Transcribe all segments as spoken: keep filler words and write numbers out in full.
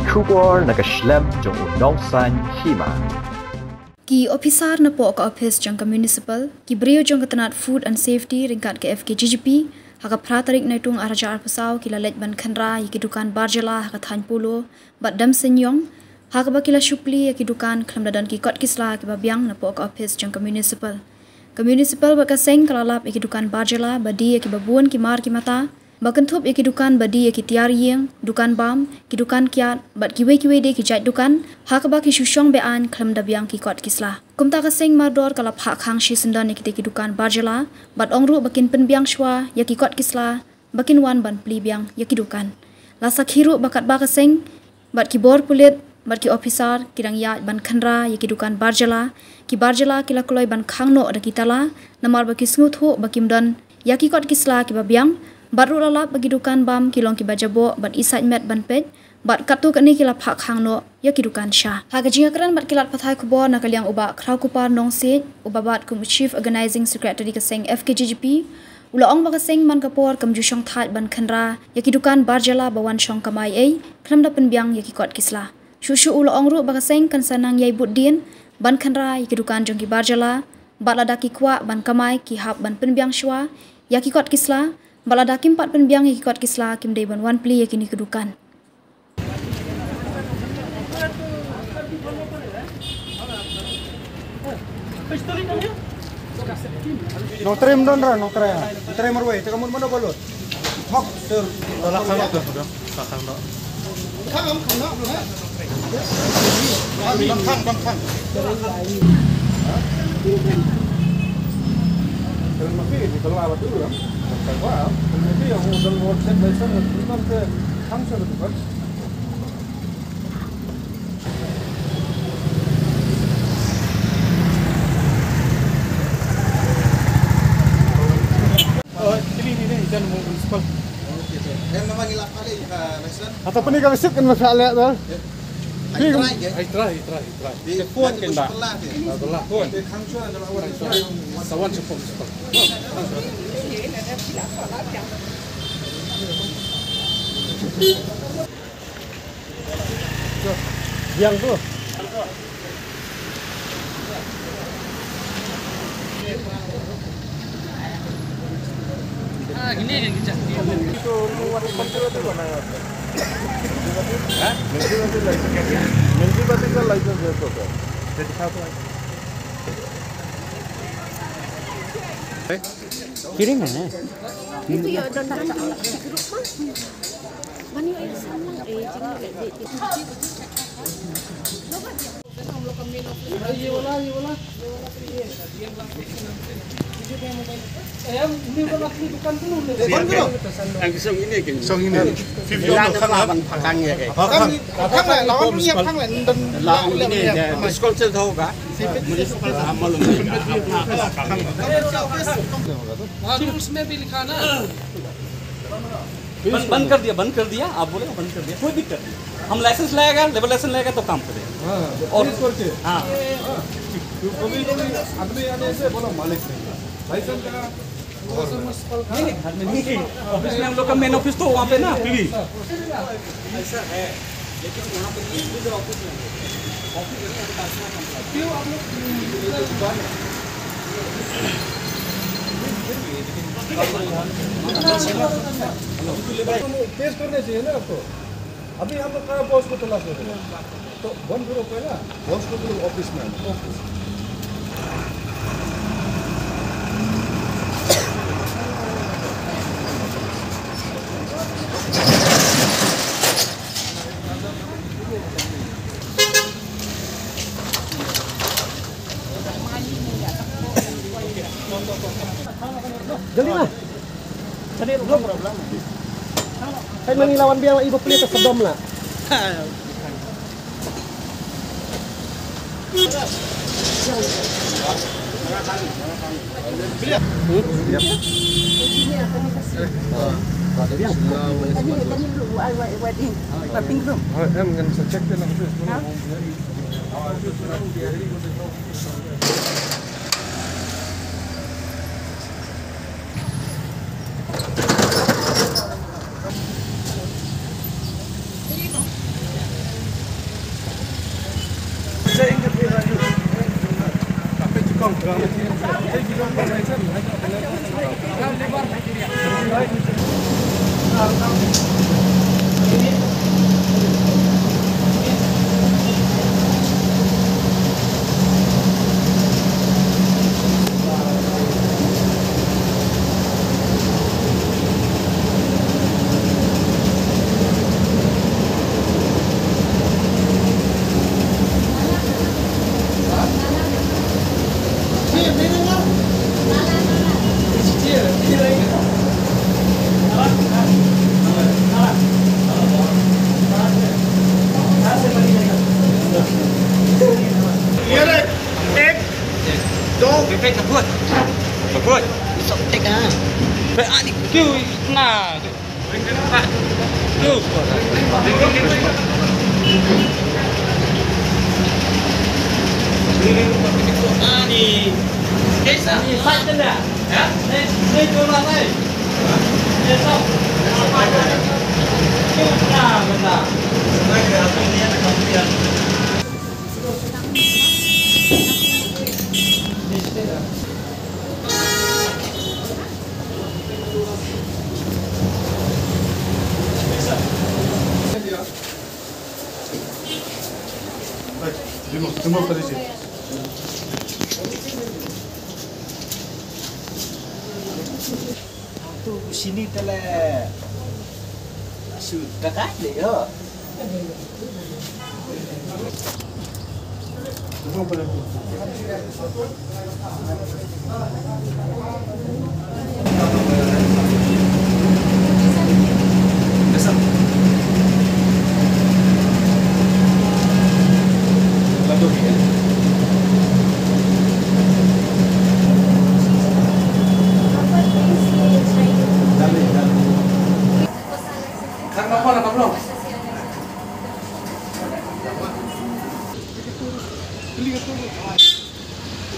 Khubor na ka shlem jong u nongsan hima. Ki ophisar na poh ka ophis jong ka municipal, ki briew jong ka tnat food and safety ryngkat ka F K G G P, ha ka phra tarik Naitung ar hajar arphew saw ki la leit ban khynra ïa ki dukan bar jylla ha ka thaiñ Polo bad Damseiñiong, ha kaba ki la shu plie ïa ki dukan khlem da don ki kot ki sla kiba biang na poh ka ophis jong ka municipal. Ka municipal bad ka seng ka la lap ïa ki dukan bar jylla ba die ïa kiba bun ki mar ki mata, ba kynthup ïa ki dukan ba die ïa ki tiar ïing, dukan bam, ki dukan kiad bad kiwei kiwei de ki jait dukan, ha kaba ki shu shong be-aiñ khlem da biang ki kot ki sla. Kumta ka seng mardor ka la phah khang shisyndon ïa kitei ki dukan bar jylla bad ong ruh ba kin pynbiang shuwa ïa ki kot ki sla ba kin wan ban plie biang ïa ki dukan. La sakhi ruh ba katba ka seng bad ki bor pulit bad ki ophisar ki dang ïaid ban khynra ïa ki dukan bar jylla, ki bar jylla ki la kloi ban khang noh da ki tala namar ba ki sngewthuh ba kim don ïa ki kot ki sla kiba biang, bad ruh la lap ba ki dukan bam ki long kiba jaboh bad isaitmet ban peit, bad katto katne ki la phah khang noh ïa ki dukan sha. Ha ka jingïakren bad ki lad pathai khubor na ka liang u Bah Khrawkupar Nongsiej, uba bat kum u Chief Organising Secretary ka seng F K G G P, u la ong ba ka seng man ka por kam ju shong thait ban khynra ïa ki dukan bar jylla ba wan shong kamai ei khlem da pynbiang ïa ki kot ki sla. Shuh shuh u la ong ruh ba ka seng kan sa nang ïai bud dien ban khynra ïa ki dukan jong ki bar jylla, bad lada ki kwah ban kamai ki hap ban pynbiang shuwa ïa ki kot ki sla, bad lada kim pat pynbiang ïa ki kot ki sla kim dei ban wan plie ïa kine ki dukan. Nongtrei ym don re, nongtrei. Nongtrei marwei, te ka mut mano balut. Hok, sir. Dala khang tu, dala khang tu. Khang, khang, khang. Dang khang, dang khang. Kren ma phi, di bala ba tu, ya. Kren ma phi, aku dang buat set license, bukan ke khang sa tu, kan. Hata puni ka receipt kan masa aleh tu. Ai try, ai try, ai try. Te phone kan ba. Phone. Sa wan sa phone sa. Yang tu. Ah, gini kan kita. Itu lu wali pantura tu mana? Hah? Municipality license. Municipality ka license dia tu, sir. Dia dikhau tu. Kiring eh. Itu ya dah tak tak. Mani ya sama eh. हाँ, रूल्स में भी लिखा ना। बंद, बंद कर दिया, बंद कर दिया, आप बोले बंद कर दिया, कोई दिक्कत नहीं। हम लाइसेंस लाएगा, लेबर लाइसेंस लाएगा तो काम करेगा। हाँ, और freeze करके। हाँ। हाँ। तो कभी, कभी आदमी आने से बोला मालिक नहीं है। लाइसेंस का नहीं, नहीं, घर में नहीं। ऑफिस में हम लोग का मेन ऑफिस तो वहाँ पे ना, पीवी। ऐसा है, लेकिन यहाँ पे ये ऑफिस नहीं है। ऑफिस नहीं है, क्यों आप लोग पेश करने चाहिए ना आपको। अभी हम लोग का बॉस को तलाश कर रहे हैं। तो बंद करो पहला, बॉस को बोलो ऑफिस में आना। जल्दी ना। Tadi lu belum. Kan mani lawan biang lagi beplit sedom lah. ये रे, एक, दो। बेटे, कपूर। कपूर। सब ठीक है। बे, आनी। क्यों इतना? क्यों? आनी। कैसा? ये साइड चल रहा है। हाँ? नहीं, नहीं, जो रहा है। ये सब। क्यों इतना बंदा? Remove, remove कर दीजिए। Tu sini tele su kakak le yo.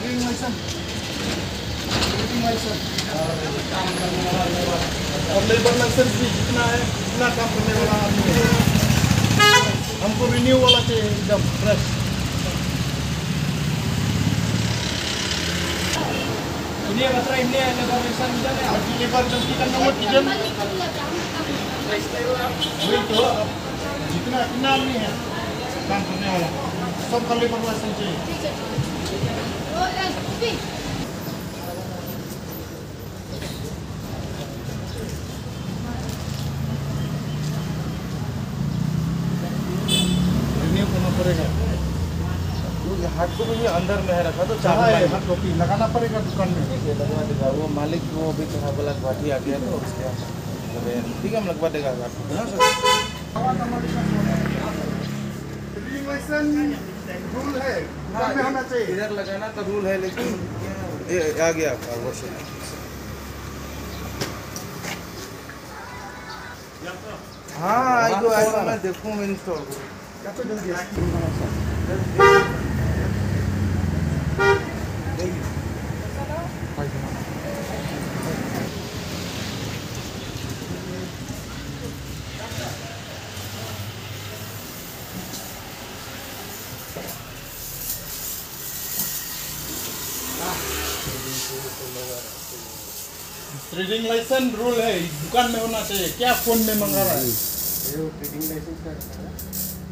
Ring license। Ring license। और लेबर लाइसेंस भी जितना है, जितना काम करने वाला आदमी है, हमको रिन्यू वाला चाहिए एकदम फ्रेश। Ini apa try ini lebar lisan hujan ya? Lebar jam kita nomor tiga. Itu, जितना, इतना आदमी है काम करने वाला, सबका लेबर लाइसेंस चाहिए। रिन्यू करना पड़ेगा। वो हार्ड कॉपी भी अंदर में है रखा, तो चाबी हाँ, ये मांगेगा। हार्ड कॉपी लगाना पड़ेगा दुकान में। ठीक है, लगवा देगा। वो मालिक वो अभी तो बोला गुवाहाटी आ गया, तो उसके यहाँ ठीक है, हम लगवा देगा हार्ड कॉपी। हाँ सर। रिन्यू लाइसेंस रूल है, दुकान में होना चाहिए। इधर लगाना तो रूल है, लेकिन ये आ गया आपका वर्षन। हाँ, आइगो, आइगो, मैं देखूँ, मैं इंस्टॉल करूँ। ट्रेडिंग लाइसेंस रूल है, दुकान में होना चाहिए, क्या फोन में मंगा रहा है? ये वो ट्रेडिंग लाइसेंस का रहता है।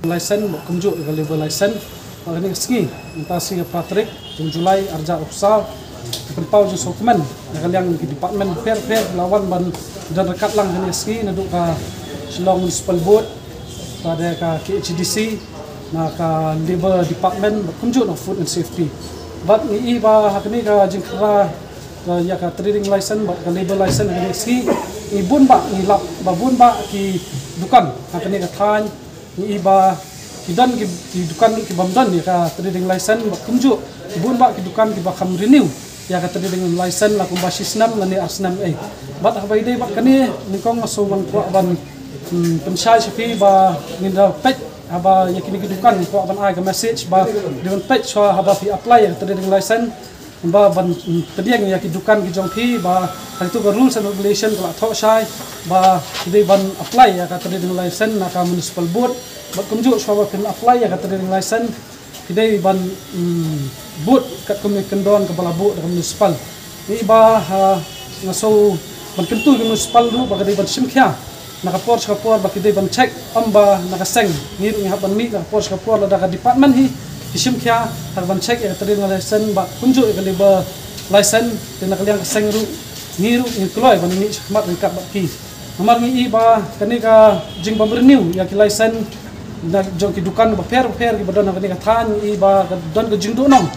License bad kumjuh ïa ka labour license ha kane ka sngi, mynta sngi ka phra tarik jong July arhajar arphew saw. Ki pynpaw jingsngewkmen na ka liang ki department pher pher la wan ban don ryngkat lang ha kane ka sngi, naduh ka Shillong Municipal Board, bad ka K H A D C, na ka Labour Department bad kumjuh na Food and Safety. Bad ngi i ba ha kane ka jingkhynra ïa ka trading license bad ka labour license ha kane ka sngi, ngi bun bah ngi lap ba bun bah ki dukan ha kane ka thaiñ, ngi i ba ki don ki, ki dukan ki bym don ïa ka trading license bad kumjuh bun bah ki dukan kiba kham renew ïa ka trading license la kumba shi snem lane ar snem ei. Bad haba ïadei bad kane, nyngkong nga sngew ban kwah ban, hmm, pynshai sha phi ba ngin da peit haba ïa kine ki dukan, kwah ban ai ka message ba dei ban peit shuwa haba phi apply ïa ka trading license, ba ban, mm, pdiang ïa ki dukan ki jong phi ba ha kito ka rules and regulation ka la thoh shai ba phi dei ban apply ïa ka trading license na ka municipal board. Bad kumjuh shuwa ba phin apply ïa ka trading license, Ki dei ban, mm, bud katkum ka kyndon kaba la buh da ka municipal. Ngi i ba, ha, nga sngew ban kyntu ïa ka municipal ruh ba ka dei ban shim khia na ka por sha ka por ba ki dei ban check, ym ba na ka seng. Ngi ruh ngi hap ban mih na ka por sha ka por lada ka department hi ki shim khia, hap ban check ïa ka trading license bad kumjuh ïa ka liquor license. Te na ka liang ka seng ruh, ngi ruh ngi kloi ban mih shakhmat ryngkat bad ki. Namar ngi i ba kane ka jingbym renew ïa ki license na jong ki dukan bapher bapher kiba don ha kane ka thaiñ, ngi i ba ka don ka jingduhnong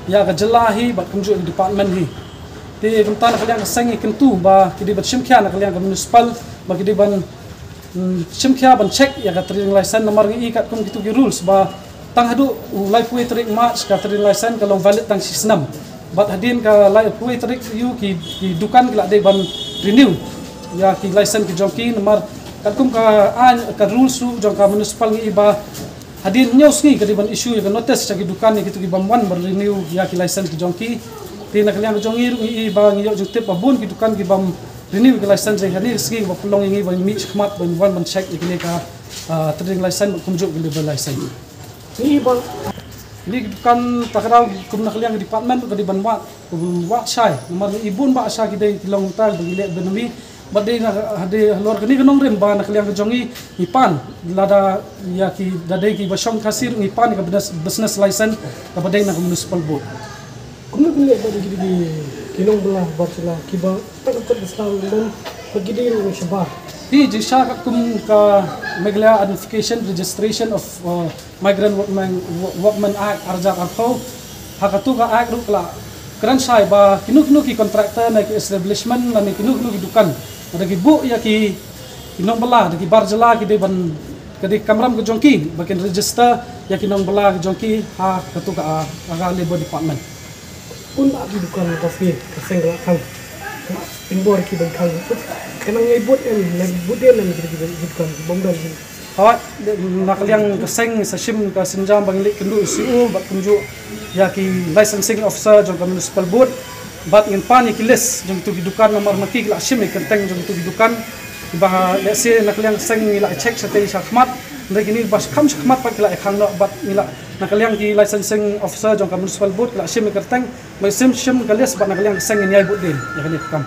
ïa ka jylla hi bad kumjuh ïa ka department hi. Te kumta na ka liang ka seng ngi kyntu ba ki dei ban shim khia na ka liang ka municipal ba ki dei ban, mm, shim khia ban check ïa ka trading license. Namar ngi i katkum kitu ki rules ba tang haduh u laiphew tarik March ka trading license ka long valid tang shi snem. Bad hadien ka laiphew tarik ïa ki, ki dukan ki la dei ban renew ïa ki license ki jong ki. Namar katkum ka aiñ, ka rules ruh jong ka municipal, ngi i ba hadien hynñiew sngi ka dei ban issue ïa ka notice sha ki dukan ïa kitu kibym wan ban renew ïa ki license ki jong ki. Te na ka liang ka jong ngi ruh ngi i ba ngi ïoh jingtip ba bun ki dukan kibym renew ïa ki license, ïa kane ka sngi ba pynlong ïa ngi ban mih shakhmat ban wan ban check ïa kane ka, ah, trading license bad kumjuh ka liquor license. Ngi i ba ngi ki dukan, ta ka daw kum na ka liang ka department ka dei ban wad, ka ban wad shai. Namar ngi i bun ba sha ki dei ki long tang ba ngi leh bynriew. Bad dei na, dei halor kane ka nongrim ba na ka liang ka jong ngi ngi pan lada ïa ki, da dei kiba shong Khasi ruh ngi pan ïa ka business, business license kaba dei na ka municipal board. Kumno phin leh ba ki dei ki nongbylla bar jylla kiba tang ka kot ka sla ruh don ba ki dei ruh shabar? Hi jingshisha katkum ka Meghalaya Identification Registration of, uh, Migrant Workmen, Workmen Act ar hajar arphew. Ha katu ka act ruh ka la kren shai ba kino kino ki contractor ne ki establishment lane kino kino ki dukan, lada ki buh ïa ki, ki nongbylla da ki bar jylla, ki dei ban, ka dei kamram ka jong ki ba kin register ïa ki nongbylla ka jong ki ha katu ka, ah, ka Labour Department. Bun ba ki dukan ka seng, ka seng ka la khang. Ka la pynbor ki ban khang. Ka nang ngai bud em, nang bud em, em ki, ki, ki dukan bym don ki. Hawai, na ka liang ka seng sa shim ka sienjam ba ngin leit kynduh ïa u C O bad kumjuh ïa ki licensing officer jong ka municipal board. Bad ngin pan ïa ki list jong kitu ki dukan, namar ma ki ki la shim ïa ki kyrteng jong kitu ki dukan. Ba lehse na ka liang ka seng ngi la check shatei shakhmat. Hynrei kine ba kham shakhmat pat ki la ïa khang noh bad ngi la, na ka liang ki licensing officer jong ka municipal board ki la shim ïa ki kyrteng. Ba shim, shim ka list bad na ka liang ka seng ngin ïai bud dien ïa kane ka kam.